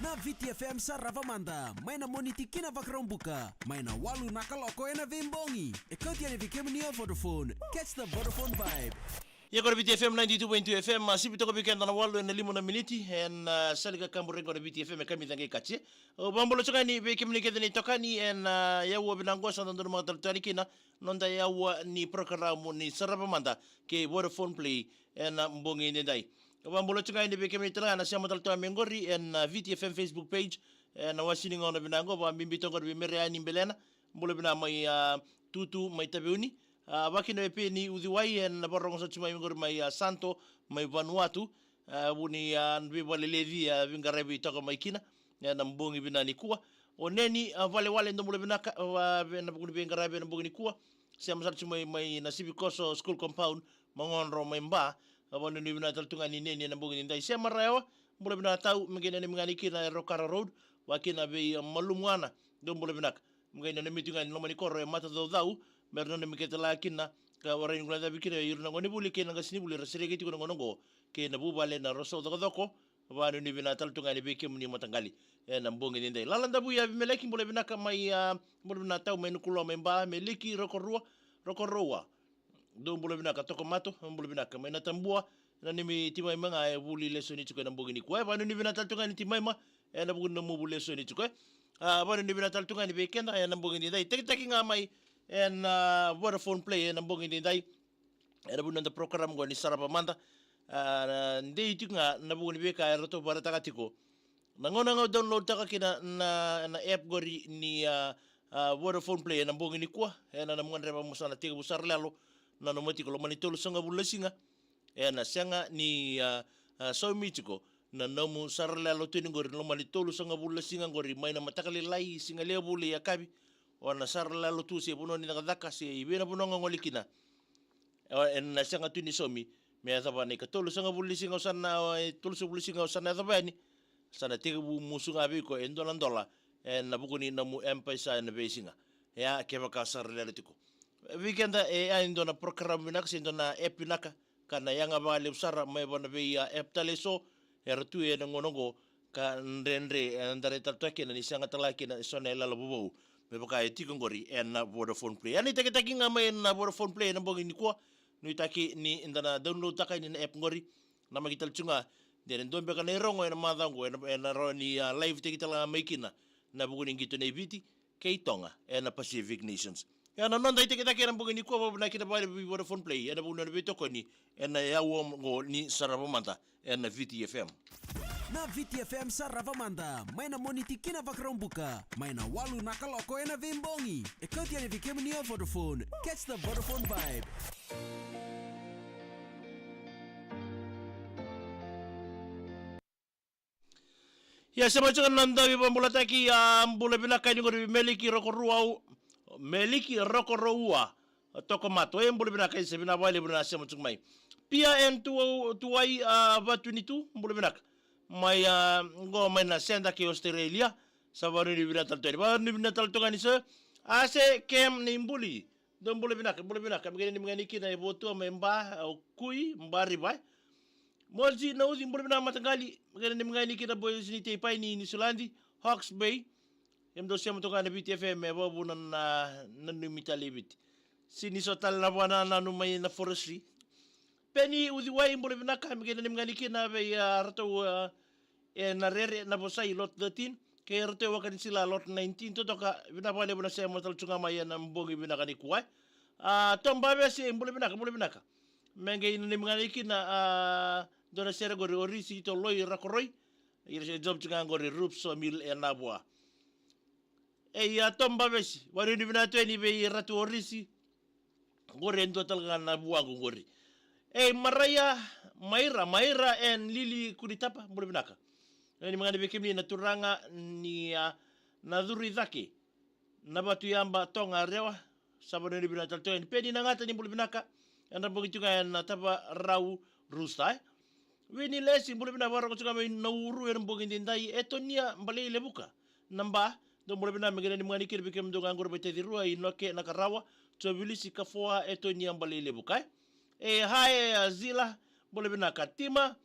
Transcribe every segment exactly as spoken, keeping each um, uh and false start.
Na Viti F M Sarava Mada, mai na Moniti ki na Vakaraubuka, mai na walu na kaloko ena veibogi. E kauti yani vei kemuni a Vodafone. Catch the Vodafone vibe. Ia qo na Viti F M ninety-two point two F M, a, sivi toka vei keda na walu ena lima na miniti, ena, a, sali ka kaburaki qo na Viti F M e kamica qai kaci. Au vakabula tiko yani vei kemuni kece na itokani ena, a, yau a vinaka qo sa dodonu maka tale tu yani kina noda yau ni porokaramu ni Sarava Mada kei Vodafone Play ena bogi edaidai. Au vakabula tiko yani vei kemuni tale ga na sema tale tu mai qori ena, a, Viti F M Facebook page, ena wase ni gauna vinaka qo, vakabibi toka qori vei Mereani Belena, bula vinaka mai, a, Tutu mai Taveuni, a, vakakina vei Peni Uciwai, ena vakarorogo sara tu mai qori mai, a, Santo, mai Vanuatu, a, vu ni, a, veivakaleleci, a, veiqaravi toka mai kina ena bogi vinaka nikua. O Neni, a, Valewale, dou bula vinaka, a, ena vuku ni veiqaravi ena bogi nikua. Sema sara tu mai, mai na Sivikoso School Compound, Magodro mai Ba, a, vakanuinui vinaka tale tu ga ni Neni ena bogi edaidai. Sema Rayawa, bula vinaka tau, me qai nanumi ga yani kina e Rokara Road, vakakina vei, a, Malumuana, dou bula vinaka. Me qai nanumi tu ga yani loma ni koro e Matacaucau, me ra nanumi kece tale ga kina, ka warai ni guilecavi kina o ira na gonevuli kei na qasenivuli era sereki tiko na gauna qo, kei na vuvale na Roso Cokocoko, vakanuinui vinaka tale tu ga yani vei kemuni mataqali ena bogi edaidai. Lala Davuya Vimeleki, bula vinaka mai, a, bula vinaka tau mai Nukuloa mai Ba, Meliki Rokorua, Rokorua. Dou bula vinaka Tokomato, bula vinaka mai Natabua, nanumi Timaima ga e vuli lesoni tiko ena bogi nikua. E vakanuinui vinaka tale tu ga yani Timaima, ena vuku ni nomu vuli lesoni tiko, e. A, vakanuinui vinaka tale tu ga yani vei keda ena bogi edaidai. Takitaki ga mai ena, a, Vodafone Play ena bogi edaidai. Ena vuku ni noda porokaramu qo ni Sarava Mada. A, na dei tiko ga na vuku ni veika eratou vakaraitaka tiko. Na gauna ga o download taka kina na, na app qori ni, a, a, Vodafone Play ena bogi nikua, ena nomu gadreva mo sa na tekivu sara lalo na nomu tiko loma ni tolusagavulu na siga. Ena sega ni, a, a, saumi tiko na nomu sara lalo tu yani qori loma ni tolusagavulu na siga qori mai na mataka lailai, siga levu, lai yakavi. O na sara lalo tu se vanua ni cakacaka se i vei na vanua o gole kina. E, ena sega tu ni saumi me yacova na ikatolusagavulu ni siga o sa na, e, tolusagavulu ni siga o sa na yacova yani. Sa na tekivu musu ga vei iko e dua na dola ena vuku ni nomu M-PAiSA ena veisiga. Ia, kevaka sa rairai tiko vei keda e, a, e dua na porokaramu vinaka se dua na app vinaka, ka na yaga vakalevu sara mai vua na vei, a, app tale eso era tu ena gauna oqo, ka dredre eda rai tale tu kina ni sega tale ga kina eso na ilala vovou me vaka e tiko qori ena Vodafone Play. Ia, ni takitaki ga mai ena Vodafone Play ena bogi nikua, nuitaki ni da na download taka yani na app qori. Namaki tale tu ga de na dua beka na irogo ena macawa oqo, ena, ena rawa ni, a, live taki tale ga mai kina na vuku ni qito nei Viti kei Toga ena Pacific Nations. Ia, na noda itakitaki ena bogi nikua, vakavinavinaka kina vakalevu vei Vodafone Play ena vuku ni nona veitokoni ena yau oqo ni Sarava Mada ena Viti F M. Na Viti F M Sarava Mada, mai na Moniti ki na Vakaraubuka, mai na walu na kaloko ena veibogi. E kauti yani vei kemuni a Vodafone. Catch the Vodafone vibe. Ia, sema tiko na noda veivakabulataki, a, bula vinaka yani qori vei Meliki Rokorua, Meliki Rokorua Tokomato, e, bula vinaka, e, sa vinaka vakalevu na sema tiko mai. Pia and Tu-, Tuwai, a, Vatunitu, bula vinaka. Mai, a, qo mai na Senda kei Australia, sa vakanuinui vinaka tale tu yani. Vakanuinui vinaka tale tu ga yani, sir. A, se Kem ni Buli. Dou bula vinaka, bula vinaka. Me qai nanumi ga yani kina e Votua mai Ba, o Kui, Ba River. Moji Nauci, bula vinaka mataqali. Me qai nanumi ga yani kina boys ni Teipai ni Niusiladi, Hawke's Bay. Ia, mo dou sema toka ena Viti F M, e vakavuna na, na nanumi tale i Viti. Sega ni so tale na vakanananu mai na forestry. Peni Uciwai, bula vinaka, me qai nanumi ga yani kina vei, a, ratou, a, ena rere na vosa i lot thirteen, kei ratou e Wakanisila lot nineteen, totoka, vinaka vakalevu na sema tale tu ga mai ena bogi vinaka nikua. A, Tom Bavesi, bula vinaka, bula vinaka. Me qai nanumi ga yani kina, a, dua na sere qori o Risi Toloi Rakoroi, ira se job tu ga qori Rup Sawmill e Navua. E, ia, Tom Bavesi, vakanuinui vinaka tu yani vei Ratu o Risi. Qori e dua tale ga na vuaqu qori. E, Maraia, Maira, Maira and Lili Kunitapa, bula vinaka. Nanumi ga yani vei kemuni na turaga ni, a, na Curu i Cake, na Vatu Yaba, Toga, Rewa, sa vakanuinui vinaka tale tu yani. Peni Nagata, ni bula vinaka. Ena bogi tu ga ena Tavarau Rusa, e. Vini Lesi, bula vinaka, vakarogo tu ga mai Nauru ena bogi edaidai. Etonia Balailevuka, na Ba, dou bula vinaka, me qai nanumi ga yani kina vei kemudou ga qori Vaitacirua, Inoke Nakarawa, Jovilisi Kafoa, Etonia Balailevuka, e. E, hi, a, Zila, bula vinaka. Tima,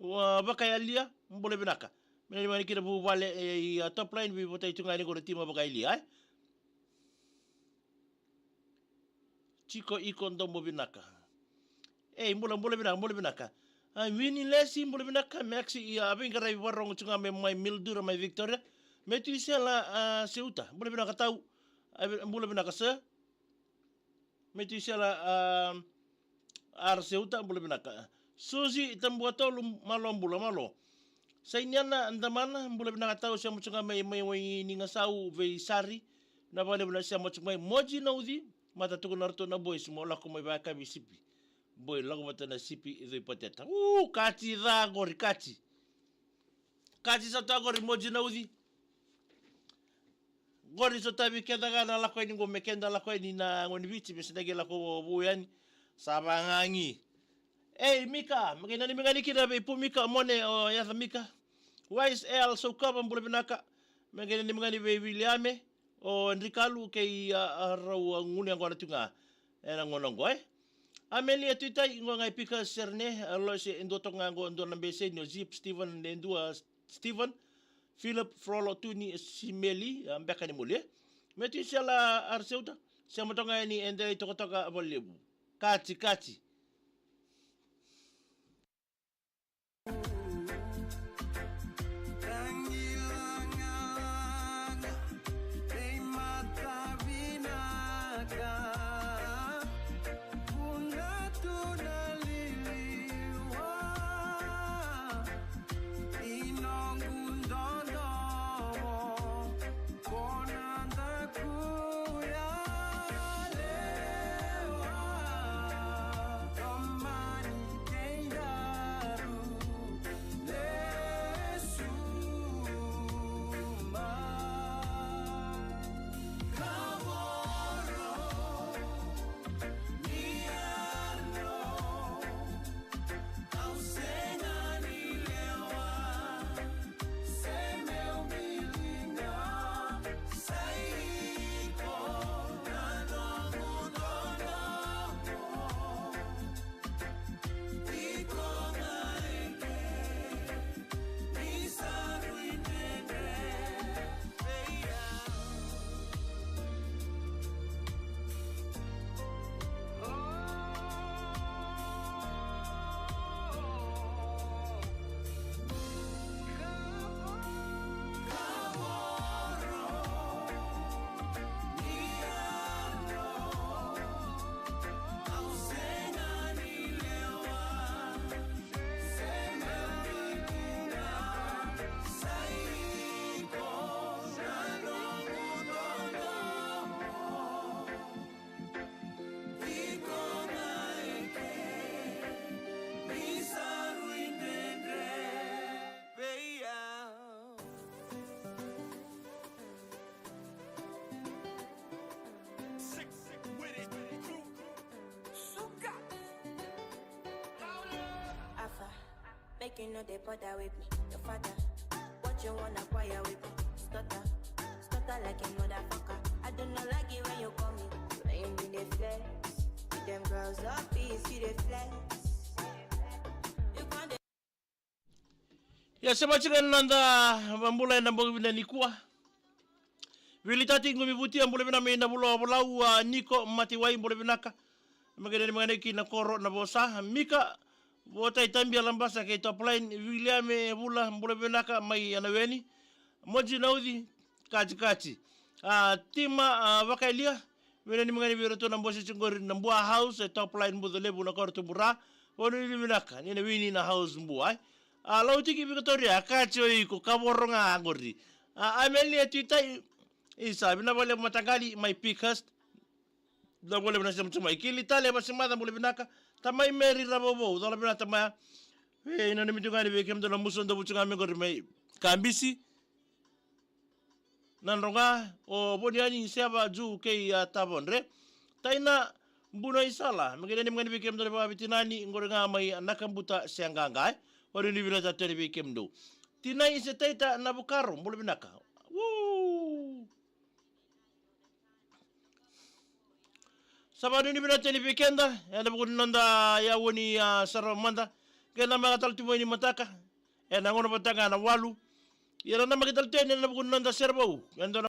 a, Vakayalia, bula vinaka. Me na ni mani kina vuvale, e, i, a, top line, veivotai tu ga ni ko na tima vakaili, ai. Tiko iko domo vinaka. Ei, bula, bula vinaka, bula vinaka. A, Winnie Lesi, bula vinaka, Maxi, i, a, veiqaravi varogo tu ga me mai Mildura, mai Victoria. Me tu i sela, a, Seuta, bula vinaka tau. A, vi-, bula vinaka, sir. Me tu i sela, a, Ara Seuta, bula vinaka. Susi Tabuatolu, malo bula, malo. Sainiana Damana, bula vinaka tau, sema tu ga mai, mai Wainigasau, Veisari. Na vakalevu na sema tu ga mai, Moji Nauci, mata tukuna ratou na boys, mo lako mai vakayakavi sipi. Boy, lako vata na sipi, i cui pateta. U, kati ca qori, kati. Kati sa ta qori, Moji Nauci. Qori sotavi keda ga na lako yani qo me keda lako yani na gone ni Viti, me se na qai lako vou yani. Sa vagagi. Ei, Mika, me qai nanumi ga ni kina vei Pu Mika, mone o yaca Mika. Wise L Saukava, bula vinaka. Me qai nanumi ga ni vei Viliame, o Drikalu kei a, a rau a gunu yaqona tu ga. Ena gauna qo, e. Amelia Tuitai, qo ga i Pika Serne, a Loise, e dua toka ga qo, dua na beseni, o Zip, Steven, e dua, Steven, Philip, Frolo, Tuni, Simeli, a, beka ni moli, e. Me tu i sela Ara Seuta, sema toka ga yani e dela i tokatoka vakalevu. Kati, kati. Afa, make you no dey bother with me. Your father, what you wanna acquire with me? Stutter, stutter like a motherfucker. I do not like it when you call me. When you be dey flex, with them girls up, peace, you dey flex. You can't. Ia, se vacika na noda vabula ena bogi vinaka nikua. Vilitati Gumi Vutia, bula vinaka mai na vula o Volau, a, Niko Matiwai, bula vinaka. Me qai nanumi ga ni kina koro na vosa. Mika, Votai Tabia Labasa kei top line. Viliame Vula, bula vinaka mai Anaweni. Moji Nauci, kati kati. A, Tima, a, Vakaelia, me nanumi ga ni vei iratou na bose tiko qori na Bua House, e top line, Buca Levu, na koro Tubura. Vanuinui vinaka, ni na wini na house Bua, e. A, Lautiki Victoria, kati o iko, kavoro ga qori. A, Amelia Tuitai, isa, vinaka vakalevu mataqali, mai Pickhurst. Vinaka vakalevu na sema tu mai. Kili Tale Vasimaca, bula vinaka. Tamai Meri Ravovou, cola vinaka tamaya. E, ina nanumi tu ga ni vei kemudou na musu, dou vucu ga me qori mai Kabisi. Nadroga, o Voniani, Seva, Ju kei, a, Tavondre. Taina Bunaisala, me qai nanumi ga ni vei kemudou na vakavetinani, qori ga mai Nakabuta, Seaqaqa, e. Vanuinui vinaka tale vei kemudou. Tinai Setaita Navukaro, bula vinaka. Woo! Sa vanuinui vinaka tale vei keda ena vuku ni noda yaua ni, a, sarava mada. Keda mai ka tale tu mai ni mataka ena gauna vata ga na walu. Ia na namaki tale tu yani ena vuku ni noda sere vou, e dua